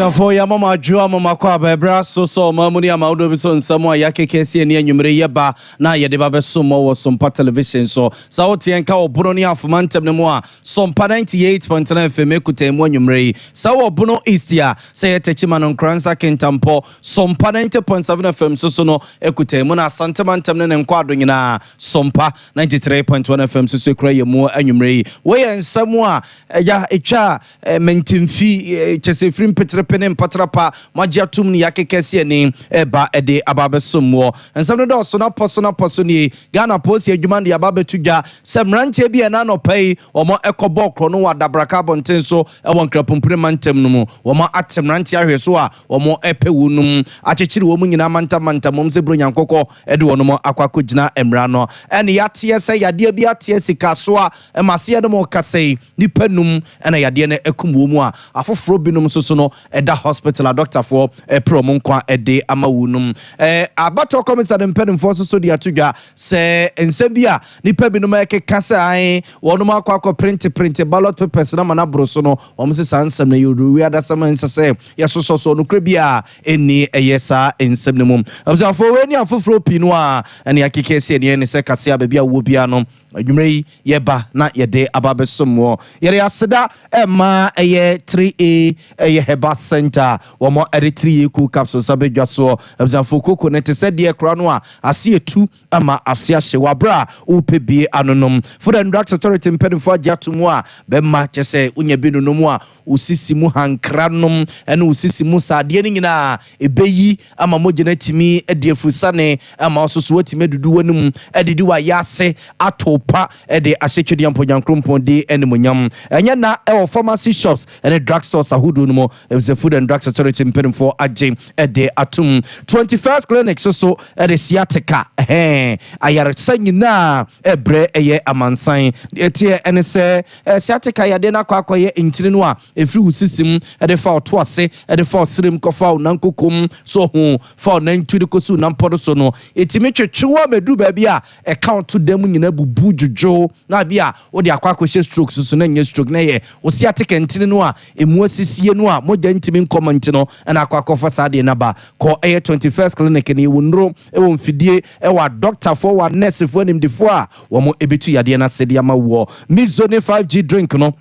Abusuafoɔ, yɛama mo adwo ama mo akɔ aba ɛberɛ aso sɛ ɔma mu ne ama wodoɔ bi so nsɛm a yɛakeka asi ani anwummere yɛba na yɛde ba bɛsom mo wɔ Sompa Television so. Sɛ woteɛ nka wɔ Bono ne Afoma ntam no mu a, Sompa 98.9 FM ekuta mu anwummere yi. Sɛ wɔ Bono East a, sɛ yɛ Techiman no, Nkoranza, Kintampo, Sompa 90.7 FM so so no ekuta mu, na Asantema ntam ne ne nkɔado nyinaa, Sompa 93.1 FM so so ekura yɛ mu anwummere yi. Wɔyɛ nsɛm a ɛya etwa mentemfi kyɛ sɛ firi mpeterepe ne mpatrapa moagye atom ne yɛakeka si ani ɛba ɛde aba abɛsom muɔ. Nsɛm no dɔɔso na pɔ so na pɔ so nie. Ghana Polisi adwuma de aba abɛto dwa sɛ mmeranteɛ bi a ɛna anɔpa yi wɔn ɛkɔbɔ korɔ no wɔ Adabraka abɔnten so ɛwɔ Nkrapompere mantam no mu. Wɔn ate mmeranteɛ ahwɛ so a wɔn ɛpɛ wɔn nom akyekyere wɔn nyinaa mantamantam wɔn sɛ buro nyankokɔ ɛde wɔn akɔ akɔgyina mmara no. Ɛne yɛateɛ sɛ yadeɛ bi ateɛ sika so a ɛma aseɛ no mo kasa yi, nipa num ɛna yadeɛ no ɛkum wɔn mu a afoforɔ binom nso so no ɛda hospital a dɔktafoɔ ɛpere wɔn nkwa ɛde ama wɔn nom. Abatɔ kɔmisa ne mpanimfoɔ nso so de ato dwa sɛ nsɛm bi a nipa binom ɛkeka sɛ ae wɔn akɔ akɔ print print ballot papers na ma no aboro so no, wɔn sɛ saa nsɛm no yɛ owi adasɛm nsɛ sɛ yɛsosɔ so. Nokorɛ bi a ɛnni ɛyɛ saa nsɛm no mu. Abusuafoɔ, wei ne afoforɔ pii no a ɛne akeka si ɛneɛ ne sɛ kase a baabi a wɔ biara no, adwummerɛ yi yɛba na yɛde aba bɛsom wɔ. Yɛde aseda ɛma ɛyɛ 3A ɛyɛ Herbal Center. Wɔn ɛde 3A cool capsules abɛdwa soɔ. Abusuafoɔ, koko ne te sɛ deɛ kora no a ase etu ama ase ahye wɔ abere a wopɛ bie anonom. Food and Drugs Authority mpanimfoɔ agye ato mu a bɛma kyɛ sɛ wonya bi nonom a, osisi mu hankra nom ɛne osisi mu saadeɛ no nyinaa ɛbɛyi ama mogya no atumi adi afurusane ama ɔso so watumi adudu w'anim adidi wayɛ ase ato pa ɛde ahyɛ Twedeɛ Mpɔnyankrompɔn de animonyam. Ɛnyɛ na ɛwɔ pharmacy shops ɛne drug stores ahodoɔ no mu, ɛfisɛ Food and Drugs Authority mpanimfoɔ agye ɛde atom. 21st Clinic so so ɛde sciatica ɛhɛn ayaresa nyinaa ɛbrɛ ɛyɛ amansan. Ɛteɛ ɛne sɛ sciatica yadeɛ no akɔ akɔyɛ ntini no a ɛfiri wo sisim ɛde fa ɔto ase, ɛde fa ɔserem kɔfa wo nankokom so ho, fa wo nantu de kɔsi wo nampɔ so no, ɛtumi twetwe wo amɛduru baabi a ɛka wo to da mu nyinaa bubu dwodwo na bi a wode akɔ akɔhyɛ stroke so so na nyɛ stroke, na yɛ wo sciatica ntini no a ɛmu asisie no a mogya ntumi nkɔmɔ nti no ɛna akɔ akɔfa saa deɛ no ba. Kɔ ɛyɛ 21st Clinic no, yɛwɔ nnuro, ɛwɔ mfidie, ɛwɔ adɔktafoɔ, wɔ anɛsefoɔ animdefoɔ a wɔn ɛbɛtu yadeɛ no ase de ama woɔ. Mizone 5G drink no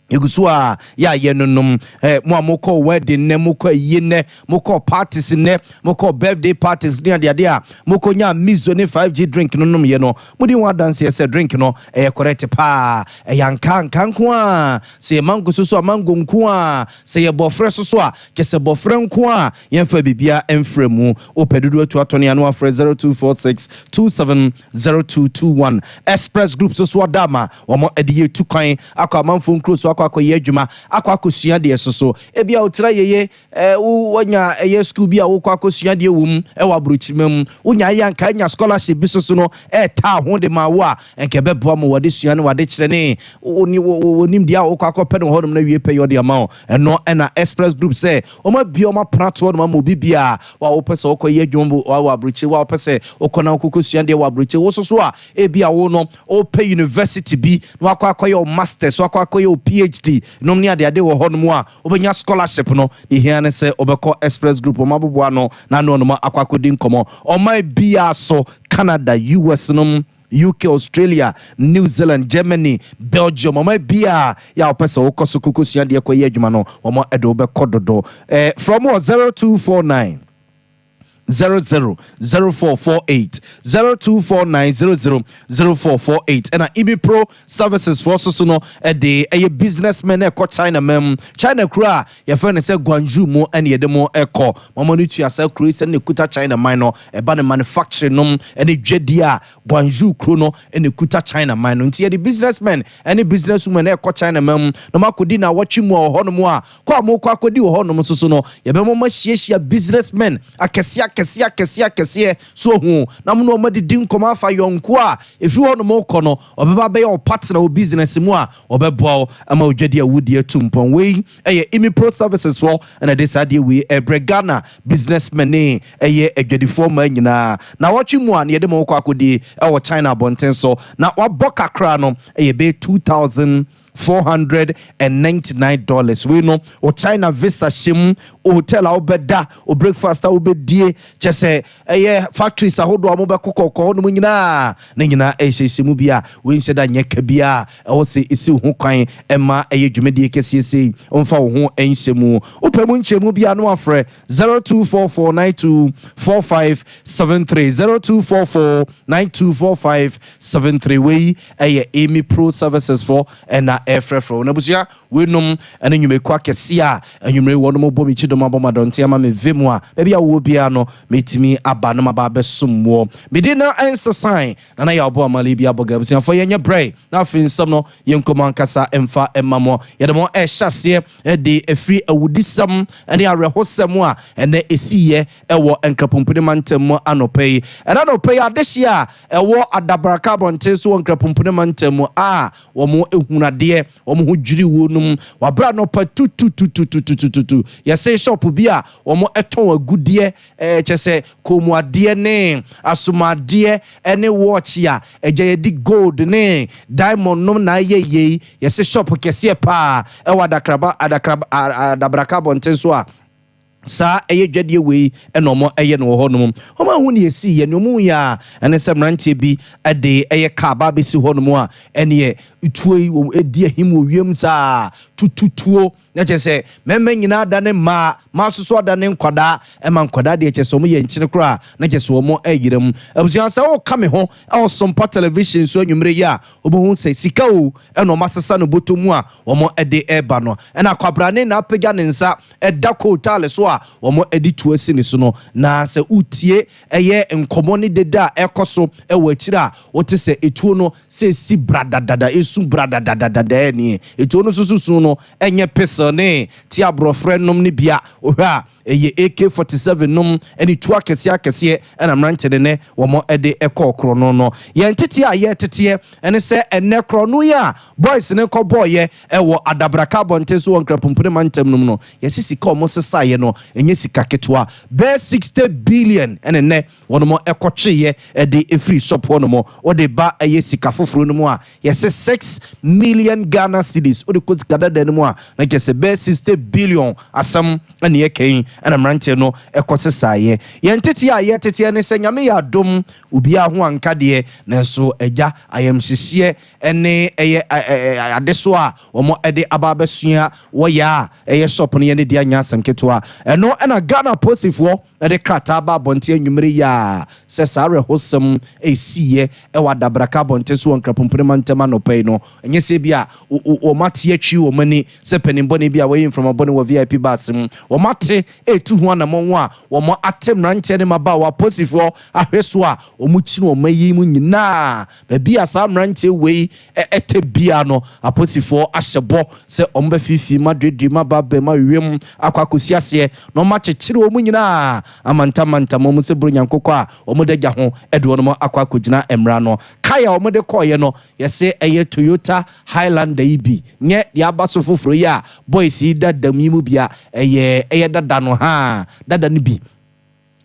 egu so a yɛ a yɛnonom. Mo a mokɔ wedding nnɛ, mokɔ ayie nnɛ, mokɔ parties nnɛ, mokɔ birthday parties ne adeade a mokɔ nya Mizo ne 5G drink no nom yɛ no, mode ho adanseɛ sɛ drink no ɛyɛ correct paa. Ɛyɛ anka anka nko a, sɛ yɛ mango so so a, mango nko a, sɛ yɛ bɔfrɛ so so a, kyɛ sɛ bɔfrɛ nko a, yɛmfa biribia ɛmfrɛ mu. Wopɛ dodoɔ atu atɔne ano afrɛ 0246 270221. Express Group so so ɔda ama wɔn ɛde yɛ tu kwan akɔ amanfoɔ nkuro so, akɔ akɔyɛ adwuma, akɔ akɔsua deɛ so so. Ebi a wotira yeye wonya ɛyɛ school bi a wokɔ akɔsua deɛ wɔ mu ɛwɔ aburokyima mu, wonya ayɛ anka anya scholarship bi so so no ɛɛtaa ho de ma wo a nka ɛbɛboa ma wɔde sua ne wɔde kyerɛ ne wɔnim deɛ a wokɔ akɔpɛ no hɔnom no awie pɛ yɛ ɔde ama wo. Ɛno ɛna Express Group sɛ wɔn abie wɔn apona toɔ no ama obi bia wa wopɛ sɛ wokɔyɛ adwuma wɔ aburokyire, wa wopɛ sɛ wokɔ na wokɔkɔ sua deɛ wɔ aburokyire, wo so so a ebi a wo no wopɛ university bi na wakɔ akɔyɛ wo masters, wakɔ akɔyɛ wo PhD nom ne adeade wɔ hɔnom a wobɛnya scholarship no, ehia ne sɛ wobɛkɔ Express Group. Ɔmo aboboa no na ano ɔnom akɔ akɔdi nkɔmmɔ ɔman biara so: Canada, US nom, UK, Australia, New Zealand, Germany, Belgium, ɔman biara yɛ a wopɛ sɛ wokɔ so kɔkɔ sua deɛ kɔyɛ adwuma no, ɔmo ɛde wobɛkɔ dodo. From wɔ 0249 00 0448, 0249 00 0448. Ɛna Ibi Pro Services foɔ so so no ɛde ɛyɛ businessmen ɛkɔ China mam, China kuro a yɛfrɛ no sɛ Guangzhou mu, ɛne yɛde mo ɛkɔ mama no tua saa kuro yi sɛ ne kuta China man no, ɛba ne manufacturing nom ɛne dwadie a, Guangzhou kuro no ɛne kuta China man no. Nti yɛde businessmen ɛne businesswomen ɛkɔ China man mu na mo akɔdi na awɔtwe mu a wɔ hɔnom a kɔ a mokɔ akɔdi wɔ hɔnom nso so no, yɛbɛma mo ahyiahyia businessmen akɛseɛ akɛseɛ akɛseɛ akɛseɛ so ho na mo na ɔmo adidi nkɔmɔ afa yɔnko a ɛfiri hɔnom kɔ no ɔbɛba bɛyɛ wo partner wɔ business mu a ɔbɛboa wo ama odwadi a wodi atu mpɔn. Wei ɛyɛ Imipro Services foɔ ɛna ɛde saa adeɛ wei ɛbrɛ Ghana businessmen ne ɛyɛ adwadifoɔ maa nyinaa. Na wɔtwe mu a ne yɛde ma wokɔ akɔdi ɛwɔ China abɔnten so na wabɔ kakra no ɛyɛ bɛyɛ 2000. $499. Wei no, o China visa hyɛ mu, o hotel a wobɛda, o breakfast a wobɛdie, kyɛ sɛ ɛyɛ factories ahodoɔ a mobɛkɔ kɔkɔɔ no mu nyinaa ne nyinaa ɛhyehyɛ mu bi a wei nhyɛ da nyɛ ka bi a ɛwɔ sɛ ɛsi wo ho kwan ɛma ɛyɛ dwumadie kɛseɛ sei ɔmfa wo ho ɛnhyɛ mu. Wopɛ mu nkyɛmu bi a, no afrɛ 0244924573, 0244924573. Wei ɛyɛ Amy Pro Services fo ɛna ɛfrɛfrɛ wo. Na abusua, weinom ɛne nnwumakuo akɛseɛ a anwummere wɔnom bɔ me kyidɔm abɔ madɔnte ama me ve mu a baabi a wowɔ biara no mɛtumi aba no maba abɛsom woɔ. Mede no ɛnsesan nana yɛ ɔbɔ amale bi abɔ. Abusuafoɔ, yɛnyɛ brɛ na afei nsɛm no yɛnkɔmmɔ ankasa mfa ɛma mo. Yɛde mo ɛhyɛ aseɛ ɛde ɛfiri awudisɛm ne awerɛhosɛm a ɛnɛ ɛsiiɛ ɛwɔ Nkrapompone mantam mu anɔpa yi. Ɛna anɔpa yi, adehyeɛ a ɛwɔ Adabraka abɔnten so wɔ Nkrapompone mantam mu a wɔn ehunu adeɛ, wɔn ho dwiri wuo nom wabra anɔpa tututututututu. Yɛsɛ shop bi a wɔn ɛtɔn agudeɛ, kyɛ sɛ kɔnmuadeɛ ne asomadeɛ ɛne watch a ɛgya yɛde gold ne diamond nom na ayɛ yei. Yɛsɛ shop kɛseɛ paa ɛwɔ adakraba adakraba Adabraka abɔnten so a saa ɛyɛ dwadeɛ wei ɛna ɔmo ɛyɛ no wɔ hɔnom. Ɔmo ahu ne yɛsi yɛ ne ɔmo yɛ a ɛne sɛ mmeranteɛ bi ɛde ɛyɛ kaa ba abɛsi hɔnom a ɛneɛ tuo yi wɔn edi ahim wɔ wiem saa tututuo na kyerɛ sɛ mmarima nyinaa da ne mmaa, mmaa nso so ada ne nkwadaa, ɛma nkwadaa deɛ kyerɛ sɛ wɔn yɛ nkyene koraa na kyerɛ sɛ wɔn ɛyere mu. Abusua, sɛ wɔka me ho ɛwɔ Sompa Television so anwummerɛ yi a, wɔbɛhu sɛ sika o ɛna wɔn asesa no bɔtɔ mu a wɔn ɛde ɛreba no, ɛna akwabrane na apagya ne nsa ɛda kootaale so a wɔn ɛde tuo asi ne so no. Na sɛ wotie ɛyɛ nkɔmɔ ne deda a ɛkɔ so ɛwɔ akyire a, wote sɛ etuo no sɛ esi bradadada, esu bradadadada. Ɛnie etuo no soso su no ɛnyɛ pistol ne ti aborɔfrɛ nom ne bia ohwɛ a ɛyɛ AK-47 nom ɛne tuo akɛseɛ akɛseɛ ɛna mmerante ne ne wɔn ɛde ɛkɔɔ korɔ no. Yɛn tete a yɛteteɛ ɛne sɛ ɛnɛ korɔ no yi a boys ne kɔ bɔɔyɛ ɛwɔ Adabraka abɔnten so wɔ Nkrapompone mantam no mu no, yɛsi sika a wɔn sesaeɛ no ɛnyɛ sika ketewa, bɛɛ 60 billion ɛne nnɛ wɔn ɛkɔtweeɛ ɛde efiri shop hɔ nom. Wɔde ba ɛyɛ sika foforɔ no mu a, yɛsɛ 6 million Ghana cedis. Wɔde kɔ sika dada no mu a, na kyerɛ sɛ bɛɛ 60 billion asɛm ɛne yɛkɛn ɛna mmeranteɛ no ɛkɔ sesaeɛ. Yɛn tete a yɛteteɛ ne sɛ Nyame yɛ adom, obiara ho anka deɛ, nanso agya ayamhyehyeɛ ɛne ɛyɛ ɛɛ ade so a wɔn ɛde aba abɛsua wɔyɛ a ɛyɛ shop no yɛ ne deɛ anya asɛm ketewa. Ɛno ɛna Ghana polisifoɔ ɛde krataa ba abɔnten anwummere yi a sɛ saa awerɛhosɛm ɛsiiɛ ɛwɔ Adabraka abɔnten so wɔ Nkrapompone mantam anɔpa yi no, ɛnyɛ sɛ bi a wɔn ate atwi wɔn ani sɛ paninbɔne bi a wɔyɛ mframabɔne wɔ VIP bus mu. Wɔn ate ɛtu ho anammɔn a wɔn ate mmeranteɛ ne mmabaawa apolisifoɔ ahwɛ so a wɔn kyi no wɔn ayi mu nyinaa. Baabi a saa mmeranteɛ wei ɛtɛ bia no, apolisifoɔ ahyɛ bɔ sɛ wɔn bɛfifi ma duadua ma ba bɛn ma wiem akɔ akɔsi aseɛ na wɔn akyekyere wɔn nyinaa amantamantam wɔn sɛ buro nyankokɔ a wɔn de gya ho ɛde wɔn akɔ akɔgyina mmara no. Kaa a wɔn de kɔɔyɛ no, yɛsɛ ɛyɛ Toyota Highlander yi bi, nyɛ deɛ aba so foforɔ yi a boys yi da dam yi mu bia, ɛyɛ dada no ha dada no bi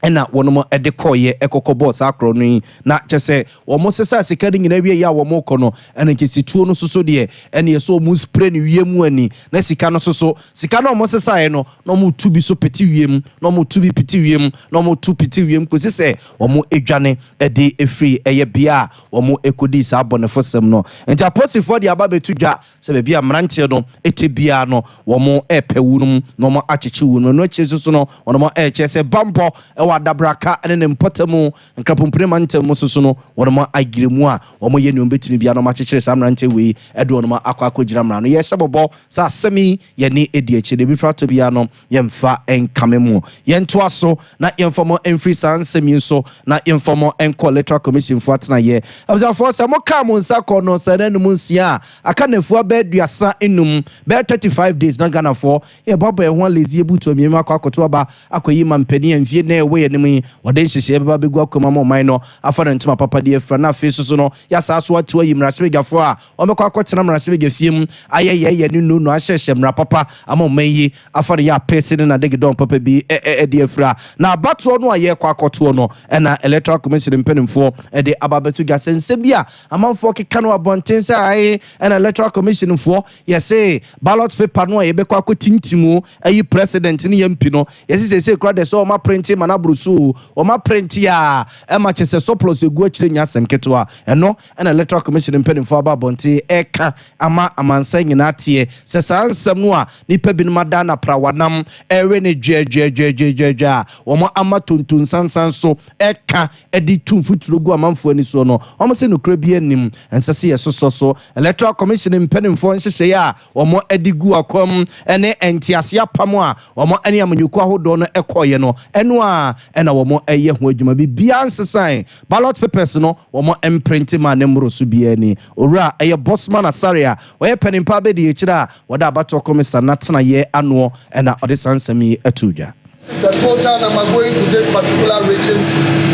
ɛna wɔn de kɔɔyɛ ɛkɔkɔ bɔɔ saa korɔ no yi. Na kyɛ sɛ wɔn sesa sika no nyinaa wie yi a wɔn kɔ no, ɛna nkyɛnse tuo no soso deɛ ɛna yɛ so wɔn spray no wiem ani na sika no soso sika no a wɔn sesaeɛ no na wɔn tu bi so pete wiem na wɔn tu bi pete wiem na wɔn tu pete wiem kɔsi sɛ wɔn adwane ɛde efiri ɛyɛ bea a wɔn ekodi saa abɔnefo sɛm no. Nti apolisifoɔ de aba abɛto dwa sɛ baabi a mmeranteɛ no ɛte biara no, wɔn ɛɛpɛ wu nom na wɔn akyekye wu no. Ɛno akyi nso so no, wɔn ɛɛkyɛ sɛ bambɔ ɛwɔ Adabraka ɛne ne mpɔtamu Nkrapompene mantam mu soso no, wɔn ayere mu a wɔn yɛ nea wɔn bɛtumi biara na wɔn akyekyere saa mmeranteɛ wei ɛde wɔn akɔ akɔgyina mmara no. Yɛhyɛ bɔbɔ sɛ asɛm yi yɛne edi akyi de ebi fa to biara no, yɛmfa nkame mu. Yɛntoa so na yɛmfa mo mfiri saa nsɛm yi nso na yɛmfa mo nkɔ Electoral Commission fo atenaeɛ. Abusuafoɔ, sɛ mokaa mo nsa kɔ no sɛ n'anum nsia a aka nafua bɛɛ 35, bɛɛ 35 days na Ghanafoɔ yɛbɔbɔ ɛho alezi ebutu mmienu akɔ akɔto aba akɔyi ma mpanin a mfie na ɛwɔ. yɛn anim yi, wɔde nhyehyɛeɛ bɛba bɛgu akwan mu ama ɔman no afa ne ntoma papa de afira. Na afei soso no, yɛasaa so atew ayi mmarahyɛbadwafoɔ a wɔbɛkɔ akɔtena mmarahyɛbadwa fie mu ayɛ yɛyɛ ne nunu ahyehyɛ mmara papa ama ɔman yi afa no yɛ apɛsi ne nadegedɔn papa bi ɛde afira. Na abatoɔ no a yɛrekɔ akɔtoɔ no, ɛna Electoral Commission mpanimfoɔ ɛde aba abɛto dwa sɛ nsɛm bi a amanfoɔ keka no abɔnten sɛ ae, ɛna Electoral Commission foɔ yɛse ballot paper no a yɛbɛkɔ akɔtintim o ayi president ne MP no, yɛse sɛsɛ kora de sɛ ɔma print ma no aboro so o, ɔma print a ɛma kyɛ sɛ surplus egu akyire nya asɛm ketewa. Ɛno ɛna Electoral Commission mpanimfoɔ aba abɔnten ɛka ama amansa nyinaa teɛ sɛ saa nsɛm no a nipa binom ada na prawanam ɛwe ne dwɛdwɛdwɛdwɛdwɛ a wɔn ama tonton sansan so ɛka ɛde tu mfuturo gu amanfoɔ ani soɔ no, wɔn sɛ nokura bi anim ɛnsɛ sɛ yɛsosɔ so. Electoral Commission mpanimfoɔ nhyehyɛeɛ a wɔn de gu akwam ɛne ntease apam a wɔn ne amanyɔkuo ahodoɔ no ɛkɔɔyɛ no, ɛno a ɛna wɔn ɛyɛ ho adwuma. Biribiara nsesan, ballot papers no wɔn mprint ma ne mmoro so biara ni. Owura ɛyɛ Bosman Asare a wɔyɛ panimpa abɛdi akyire a wɔde abatoɔ kɔmisa n'atenayɛ anoɔ, ɛna ɔde saa nsɛm yi ato dwa. The total number going to this particular region.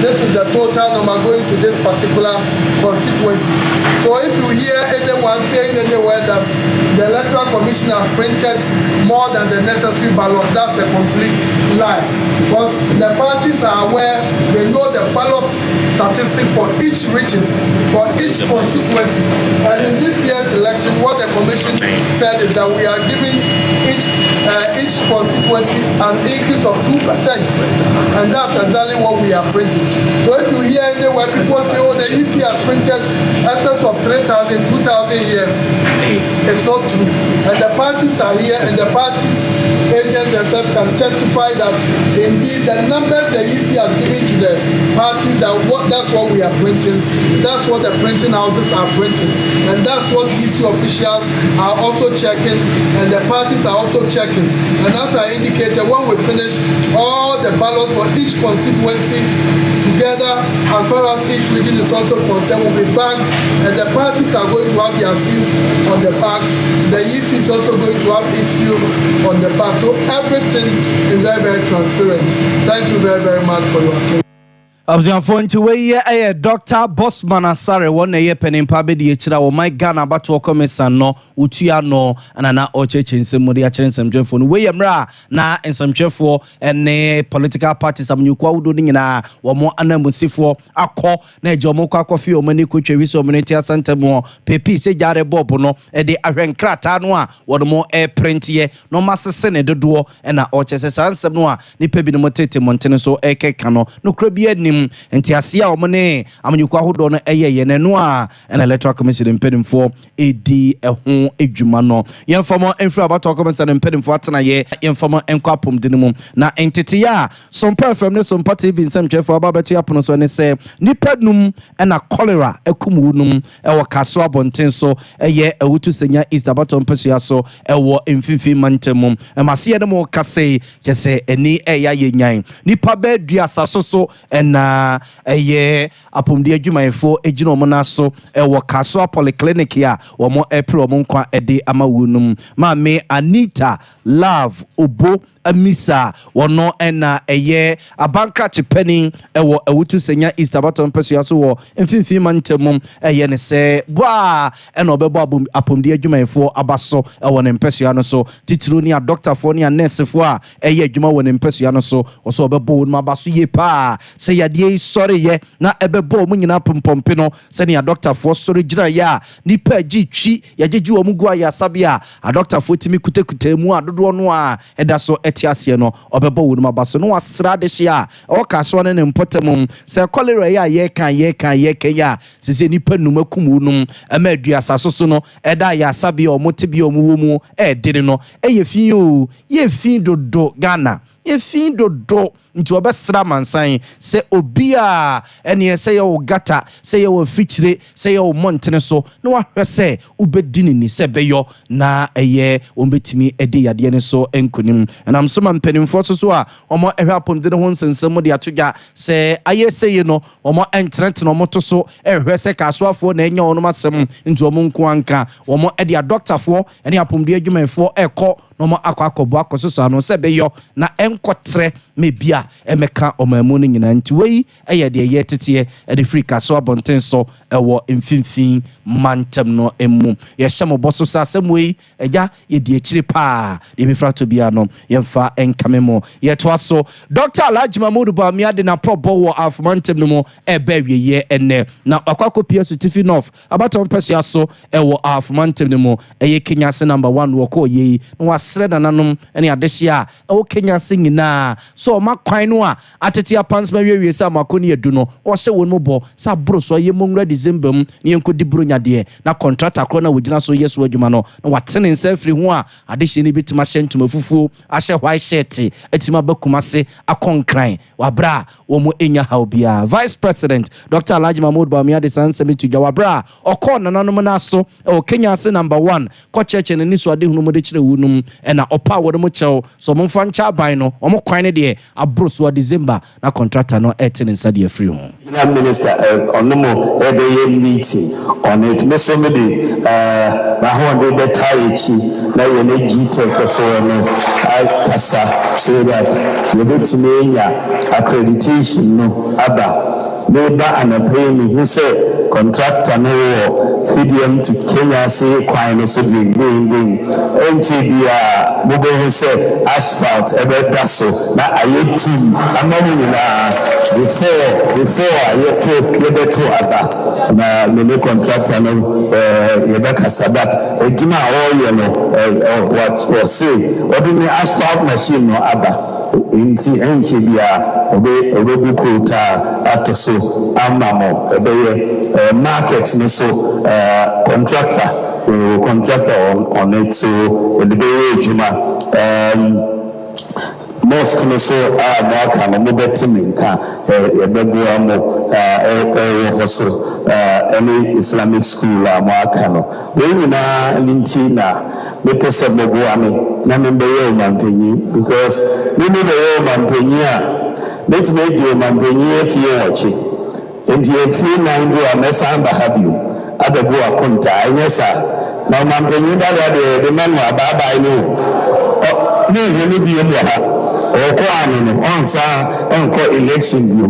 This is the total number going to this particular constituency. So if you hear anyone saying anywhere that the Electoral Commission has printed more than the necessary ballots, that's a complete lie. Because the parties are aware, they know the ballot statistics for each region, for each constituency. And in this year's election, what the commission said is that we are giving each constituency an increase of 2%. And that's exactly what we are printing. So if you hear anywhere people say, "Oh, the EC has printed excess of 3,000, 2,000 here," it's not true. And the parties are here, and the parties agents themselves can testify that indeed the numbers the EC has given to the parties, that's what we are printing. That's what the printing houses are printing. And that's what EC officials are also checking, and the parties are also checking. And as I indicated, when we finish all the ballots for each constituency together, as far as each region is also concerned, will be bagged, and the parties are going to have their seals on the bags. The EC is also going to have its seals on the back. So everything is very, very transparent. Thank you very, very much for your attention. Abusuafoɔ, nti wei yɛ ɛyɛ Dr Bosman Asare, wɔn na ɛyɛ panimpa bɛdi akyire a wɔman Ghana abatoɔ kɔmisa no wotua no, ɛna na ɔkyerɛkyerɛ nsɛm mu de akyerɛ nsɛmtwerɛfoɔ no. Wei yɛ mmerɛ a na nsɛmtwerɛfoɔ ne political parties, amanyɔkuo ahodoɔ no nyinaa, wɔn ananmusifoɔ akɔ na agya wɔn kɔ akɔfe wɔn ani kɔtwa wi sɛ wɔn ti asɛntɛm hɔ pepi sɛ gyaare bɔɔbo no de ahwɛ nkrataa no a wɔn mo ɛprinteɛ na wɔn asese ne dodoɔ. Ɛna ɔkyerɛ sɛ saa nsɛm no a nipa binom tete mmɔntene so ɛrekeka no, nokora bi anim. Nteaseɛ a wɔn ne amanyɔkuo ahodoɔ no ɛyɛ yɛ n'ano a ɛna Electoral Commission mpanimfoɔ ɛdi ɛho adwuma no. Yɛmfa mo mfiri abatoɔ kɔmisa no mpanimfoɔ atenayɛ, yɛmfa mo nkɔ apɔmuden mu. Na nteteyɛ a Sompa FM ne Sompa TV nsɛmtwerɛfoɔ aba bɛto apono so ne sɛ nipa num ɛna cholera ɛkum wo num ɛwɔ Kaso abɔnten so, ɛyɛ Awutu Senya East abatoɔ mpasua so ɛwɔ Mfimfini mantam mu. Ɛmaseɛ no mo kasa yi kyɛ sɛ ani ɛyɛ ayɛ nyan nipa bɛɛ 30 so ɛna ɛyɛ apɔmuden adwumayɛfoɔ gyina wɔn nan so ɛwɔ Kasoa Polyclinic a wɔn ɛpere wɔn nkwa ɛde ama wɔn nom. Maame Anita Love Obo Amisa, wɔno ɛna ɛyɛ abankrakye panin ɛwɔ Awutu Senya East abatɔ mpɛsua so wɔ Mfimfini mantam mu, ɛyɛ ne sɛ boa ɛna ɔbɛbɔ apɔmuden adwumayɛfoɔ aba so ɛwɔ ne mpɛsua no so, titiriw ne adɔktafoɔ ne anɛɛsefoɔ a ɛyɛ adwuma wɔ ne mpɛsua no so. Ɔsɛ ɔbɛbɔ wɔn aba so yie paa sɛ yadeɛ yi sɔreyɛ na ɛbɛbɔ wɔn nyinaa pompɔmpe no, sɛnea adɔktafoɔ sɔre gyinaeɛ a nipa agye twi yɛgyegye wɔn gu ayasabea a adɔktafoɔ tumi kutakuta mu a dodoɔ no a ɛda so ɛte aseɛ no, ɔbɛbɔ wɔn aba so na wasra adehye a ɛwɔ Kasoa ne ne mpɔtam sɛ cholera yi a yɛreka yɛreka yɛreka yi a sɛ nipa num akum wɔn nom ɛma 30 so no ɛda ayasabea a wɔn te bi a wɔn wɔ mu ɛɛdene no, ɛyɛ fi o, yɛ fi dodo. Ghana yɛ fi dodo, nti wɔbɛsra amansan sɛ obi a ɛneɛ sɛ yɛwɔ gata, sɛ yɛwɔ afikyire, sɛ yɛwɔ mmɔntene so, na wahwɛ sɛ wobɛdi ne ni sɛ ɛbɛyɔ na ɛyɛ wɔn bɛtumi adi yadeɛ no so nkonim. Ɛnam so ma mpanimfoɔ so so a wɔn ɛhwɛ apɔmuden ho nsɛnsɛm mu de ato dwa sɛ ayɛ sɛ yi no, wɔn ntenatena wɔn to so ɛhwɛ sɛ kaasoafoɔ na ɛnya wɔn asɛm, nti wɔn nko anka wɔn ɛde adɔktafoɔ ɛne apɔmuden adwumayɛfoɔ ɛkɔ na wɔn akɔ akɔbɔ akɔsoso ano sɛ ɛbɛyɔ na ɛnkɔtrɛ. Ma ebi a ɛmɛka ɔman mu no nyinaa. Nti wei ɛyɛ deɛ yɛ teteɛ ɛde firi Kaso abɔnten so ɛwɔ Mfimfini Mantam no mu. Yɛhyɛ mo bɔ so sɛ asɛm wei ɛgya yɛdi akyire paa. Deɛ bɛfira to biara no, yɛmfa nkame mo. Yɛtoa so. Dr Alhaji Mahmudu Bawumia de n'aprɔbɔ wɔ Afoma ntam no mu ɛbɛ awieɛ ɛnɛ na wakɔ akɔpia Asutifi North abatɔ mpɛsoa so ɛwɔ Afoma ntam no mu, ɛyɛ Kenyase Number 1. Wɔkɔɔ yei na wasrɛ nananom ne adehyeɛ a ɛwɔ Kenyase nyinaa so ɔma kwan no a atete apansoma wiewie sɛ amako ne yɛdu no. Ɔhyɛ wɔn mu bɔ sɛ aboro so yɛ mmɔnwura December mu na yɛnkɔdi buro nyadeɛ na contractor korɔ no a wɔgyina so yɛ so adwuma no na wate ne nsa afiri ho a adehyeɛ no bɛtumi ahyɛ ntoma fufuo, ahyɛ white shirt, atumi aba Kumase, akɔ Nkran wabrɛ a wɔn nya haw biara. Vice President Dr Alhaji Mahmood Bawumia de saa nsɛm to dwa wabrɛ a ɔkɔɔ nananom no aso ɛwɔ Kenyase Number 1 kɔkyerɛkyerɛ n'ani so adehunu mu de kyerɛ wu nom, ɛna ɔpa a wɔn mu kyɛw so ɔmo mfa nkyɛ aban no ɔmo kwan no deɛ aboro so a December na contractor no ɛte ne nsa deɛ afiri ho. Regional minister ɔno mo ɛbɛyɛ meeting on it. Me so me de n'ahoɔden bɛtaa akyi na yɛne GTEC foɔ no akasa so that yɛbɛtumi anya accreditation no aba. Meba anɔpa yi, mehu sɛ contractor no wɔ Hwidiem to Kenyase kwan no so dendenden. Ɛnkyɛ biaa mobɛhu sɛ asphalt ɛbɛda so na ayɛ tum ama no nyinaa before a yɛto yɛbɛto aba. Na me ne contractor no yɛbɛkasa, but adwuma a ɔreyɛ no, wɔse ɔde ne asphalt machine no aba, nti ɛnkyɛ biara ɔbɛbu coal tar ato so ama mo. Ɛbɛyɛ market no so contractor, contractor on it, so yɛde bɛyɛ adwuma. Mosque no so a mo aka no, mobɛte me nka, yɛbɛboa mo ɛwɔ hɔ so, ɛne Islamic school a mo aka no. Wei nyinaa ne nti na mepɛ sɛ moboa me na membɛyɛ ɔmampanyin, because me mebɛyɛ ɔmampanyin a, mɛtumi adi ɔmampanyin afie 8, nti afie 4 do a mɛsan ba ha bio abɛbu akontaa. Ɛnyɛ saa na ɔmampanyin dada deɛ, yɛde ma no abaabae no o, ne nhu no bio wɔ ha. Ɔkɔ ano no, ɔnsa nkɔ election bio,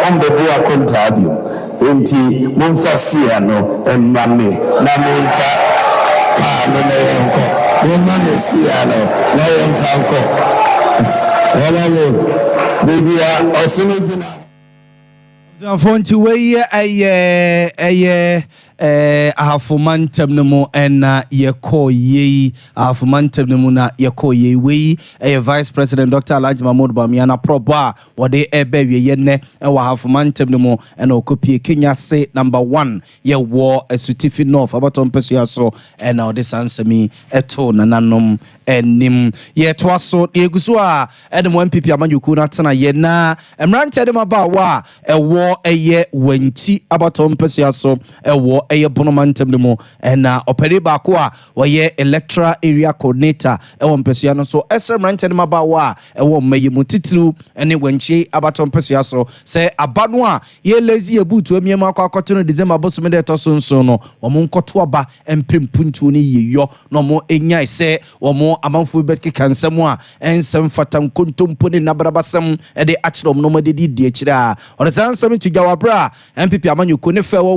ɔmbɛbu akontaa bio. Nti momfa steer no mma me na memfa kaa no na yɛnkɔ. Momma me steer no na yɛmfa nkɔ. Ɔma baabi a ɔsene gyina. Abusuafoɔ, nti wei yɛ ɛyɛ Ahafoma ntam no mu ɛna yɛkɔɔ yei. Ahafoma ntam no mu na yɛkɔɔ yei. Wei ɛyɛ Vice President Dr Alhaji Mahmood Bawumia na prɔbɔ a wɔde ɛbɛ awieɛ nnɛ ɛwɔ Ahafoma ntam no mu, ɛna ɔkɔpie Kenyase Number 1 yɛwɔ Asutifi North abatɔ mpɛsua so, ɛna ɔde saa nsɛm yi ɛtoo nananom anim. Yɛtoa so, yɛgu so a ɛde mo NPP amanyɔkuo no atena yɛ na mmeranteɛ de mabaawa a ɛwɔ ɛyɛ Wankyi abatɔ mpɛsua so ɛwɔ ɛyɛ Bonoma ntam no mu, ɛna ɔpanin baako a wɔyɛ electoral area coordinator ɛwɔ mpɛsua no so ɛsrɛ mmeranteɛ de mabaawa a ɛwɔ mma yi mu titiriw ɛne Wankyi abatɔ mpɛsua so sɛ aba no a yɛlɛzi yɛ buutu amiam akɔ akɔto no December bosome dɛ ɛtɔ so 7 no, wɔn nkɔto aba mpere mpuntuo no yiyɔ na wɔn nyae sɛ wɔn amanfoɔ bɛkeka nsɛm a ɛnsɛm fata, nkontompo ne nabrabasɛm ɛde akyerɛ wɔn na wɔn de di akyire a ɔde saa nsɛm to gya wɔ abere a NPP amanyɔkuo ne fɛ wɔ.